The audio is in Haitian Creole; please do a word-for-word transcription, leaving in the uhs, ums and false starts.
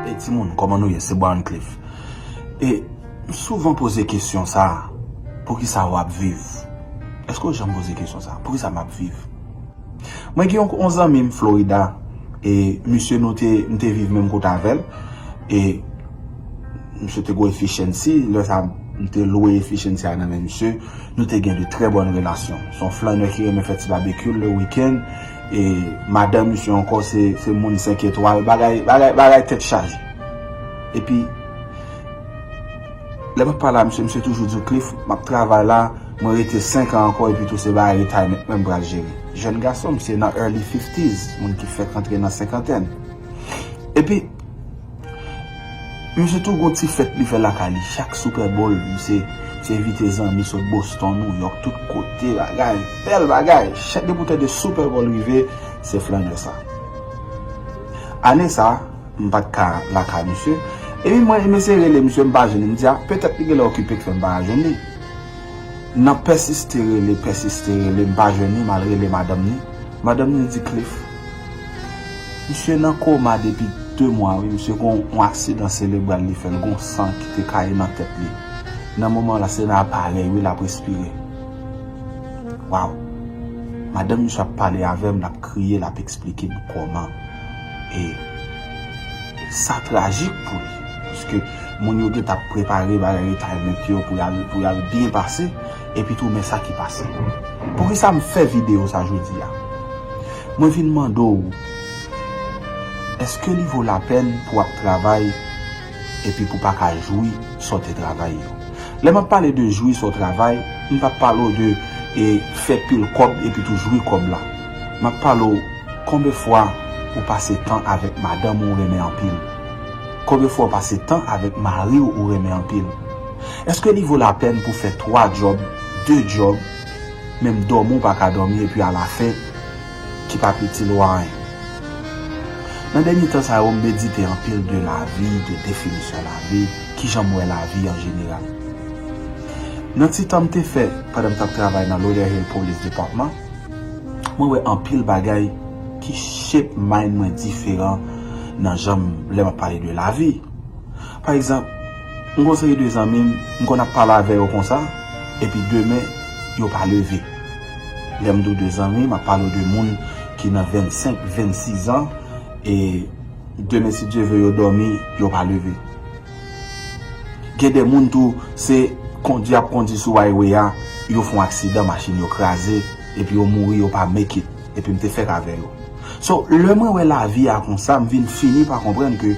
Hey timoun, kòman nou ye? Se Brian Cliff. E m souvan poze kesyon sa a, poukisa w ap viv? Èske w janm poze kesyon sa a? Poukisa m ap viv? Mwen gen yon, yon zanmi m Florida, e misye nou te, m te viv menm kote avè l, e misye te gwo efficiency, lè sa m te lwe efficiency a nan men misye, nou te gen de trè bòn relasyon. Se yon flannè ki renmen fè ti babekyou l le wikenn, e madanm misye ankò se, se moun senk etwal, bagay, bagay, bagay tèt chaje. Epi, lè m ap pale a misye, misye toujou di w, Cliff, m ap travay la, mwen rete senk an ankò, epi tou se bagay retirement mwen m pral jere. Jèn gason, misye nan early fifties, moun ki fèk antre nan senkantèn. Epi, misye tou gon ti fèt li fè lakay li. Chak Super Bowl, misye, misye envite zanmi sot Boston, New York, tout kote, bagay, bèl bagay. Chak depi w tande Super Bowl rive, se flannè sa. Ane sa, m pa t ka lakay misye. Epi mwen, m eseye rele misye, m pa jwenn li. M di, a, petèt li genlè okipe k fè m pa jwenn li. Nan pèsiste rele, pèsiste rele, m pa jwenn li, m al rele madanm li. Madanm li di, Cliff, misye nan koma depi de mwa, wi, misye gon yon aksidan selebral li fè l, gon san ki te kaye nan tèt li. Nan moman la, se nan aparèy, wi, l ap respire. Waw! Madanm misye ap pale avè m, l ap kriye, l ap eksplike m kòman. E sa trajik pou li, paske moun yo gentan ap prepare bagay retirement yo pou y al, pou y al byen pase, epi tou men sa ki pase. Poukisa m fè videyo sa jodi a? Mwen vin mande w, èske li vo lapèn pou w ap travay epi pou w pa ka jwi sa w te travay yo? Lè m ap pale de jwi sa w travay, m p ap pale w de, e, fè pil kòb epi tou jwi kòb la. M ap pale w konbyen fwa ou pase tan avèk madanm ou renmen anpil. Konbyen fwa ou pase tan avèk mari w ou renmen anpil. Èske li vo lapèn pou fè twa djòb, de djòb, menm dòmi w pa ka dòmi epi alafen, ki p ap itil ou a anyen? Nan dènye tan sa yo, m medite anpil de lavi, de definisyon lavi, kijan m wè lavi an jeneral. Nan ti tan m te fè pandan m t ap travay nan Lauderdale Police Department, mwen wè anpil bagay ki shape mind mwen diferan nan jan m, lè m ap pale de lavi. Pa egzanp, m gon seri de zanmi m, m konn ap pale avè yo konsa, epi demen, yo pa leve. Lè m di w de zanmi, m ap pale w de moun ki nan vennsenk, vennsis an, e demen, si Dye ve, yo dòmi, yo pa leve. Gen de moun tou, se kondi y ap kondi sou highway a, yo fè yon aksidan, machin yo kraze, epi yo mouri, yo pa make it. Epi m te fèk avè yo. So, lè mwen wè lavi a konsa, m vin fini pa konprann ke